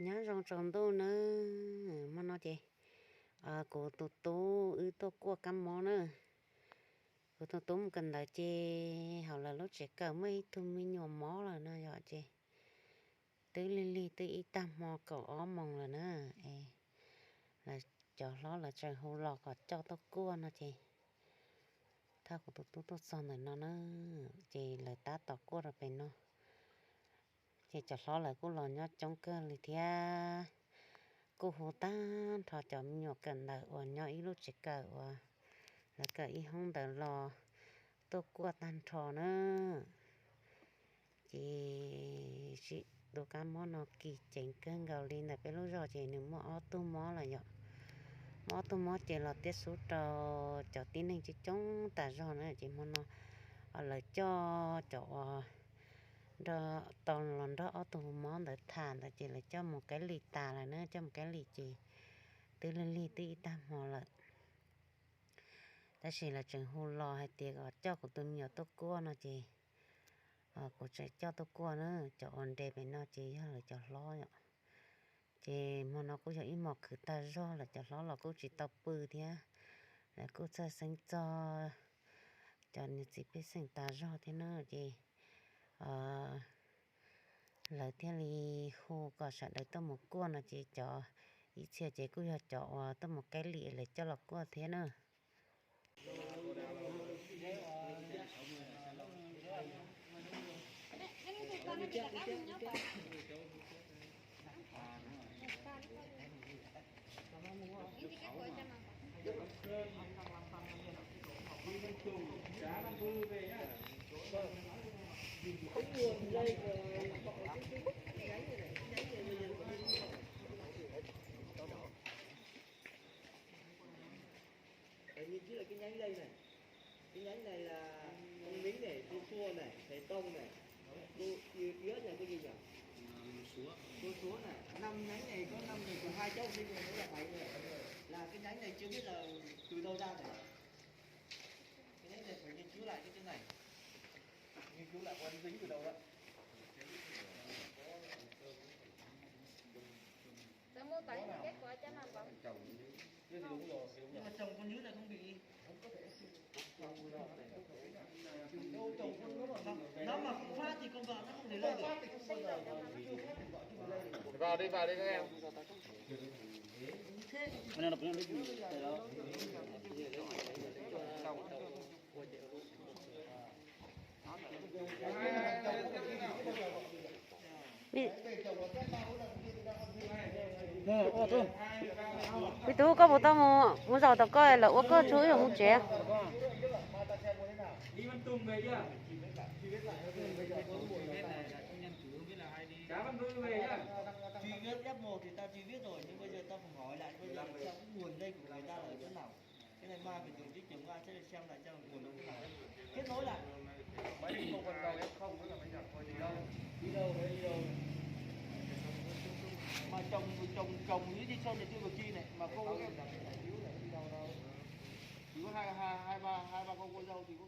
Nyob zoo tsaus ntuj nawb, hmo no ces kuv tus tub wb tuaj kuaj kab mob na. Kuv tus tub mus kawm ntawv ces hauv lawv lub tsev kawm muaj ib tug me nyuam mob lawm no yom, ces twb lig lig twb ib tag hmo kaum ob moos lawm na, es lawv cov hlob lawv tseem hu los kom coj tuaj kuaj no ces thawj kuv tus tub tuaj txog ntawm no na, ces lawv tab tom kuaj rau pem no. Ces cov hlob lawv kuj los nyob coob kawg li thiab, kuj hu tag nrho cov me nyuam kawm ntawv uas nyob ib lub tsev kawm uas lawv kawm ib hoob ntawd los tuaj kuaj tag nrho na. Ces sim tus kab mob no kim ceev kawg nkaus li ntawm peb lub zos ces nws muaj ob tug mob lawm yom. Muaj ob tug mob ces los tiab xub rau cov tib neeg coob coob tas zog na, ces hmo no lawv coj cov uas tau los nrog ob tug mob ntawd tham ntawd ces lawv coj mus kaib lim tas lawm na, coj mus kaib lim ces twb lig lig twb ib tag hmo lawm. Tab sis lawv tseem hu los hais tias kom coj kuv tus me nyuam tuaj kuaj no ces kuv tseem coj tuaj kuaj na. Cov uas nres pem no ces yog lawv cov hlob yom. Ces hmo no kuj yog ib hmos khwv tag zog, lawv cov hlob los kuj tsis tau pw thiab, lawv kuj txawj xeeb txog cov niam txiv pej xeem tas zog thiab na. Ces lawv thiaj li hu kom sawv daws tuaj mus kuaj no ces cov ib txhia ces kuj yog cov uas tuaj mus kaib lim lawv coj los kuaj thiab na. Nghiên cứu là cái nhánh đây này. Cái nhánh này là ông Mính này, cô Xua này, thầy Tông này. Cô Yến là cái gì nhỉ? Cô Xúa này. Năm nhánh này có năm người, còn hai cháu sinh này nữa là bảy người. Là cái nhánh này chưa biết là từ đâu ra này. Cái nhánh này phải nghiên cứu lại cái chỗ này. Nghiên cứu lại coi dính từ đâu đó. Tớ mô tả những cái của cho mà bóng. Nhưng mà trồng con nhím này không bị. Nó mà không phát thì con vợ nó không thể lây được. Vào đi, vào đi các em. Tus tub, koj puas tau mus, mus zaum tom koj lawv ua koj tsuag wb yuav mus tsev. Truy vết F một thì tao truy vết rồi, nhưng bây giờ tao phải hỏi lại, bây giờ tao cũng nguồn lây của người ta ở chỗ nào. Cái này mai phải tổ chức kiểm tra xem là xem là nguồn nó thế nào. Kết nối lại. Mấy cô còn đầu F không nữa là bây giờ thôi đi đâu? Đi đâu, đi đâu? Mà chồng, chồng, chồng Nguyễn Thị Xuân này chưa được chi này, mà cô... Chỉ có hai, hai, hai ba, hai ba cô cô dâu thì có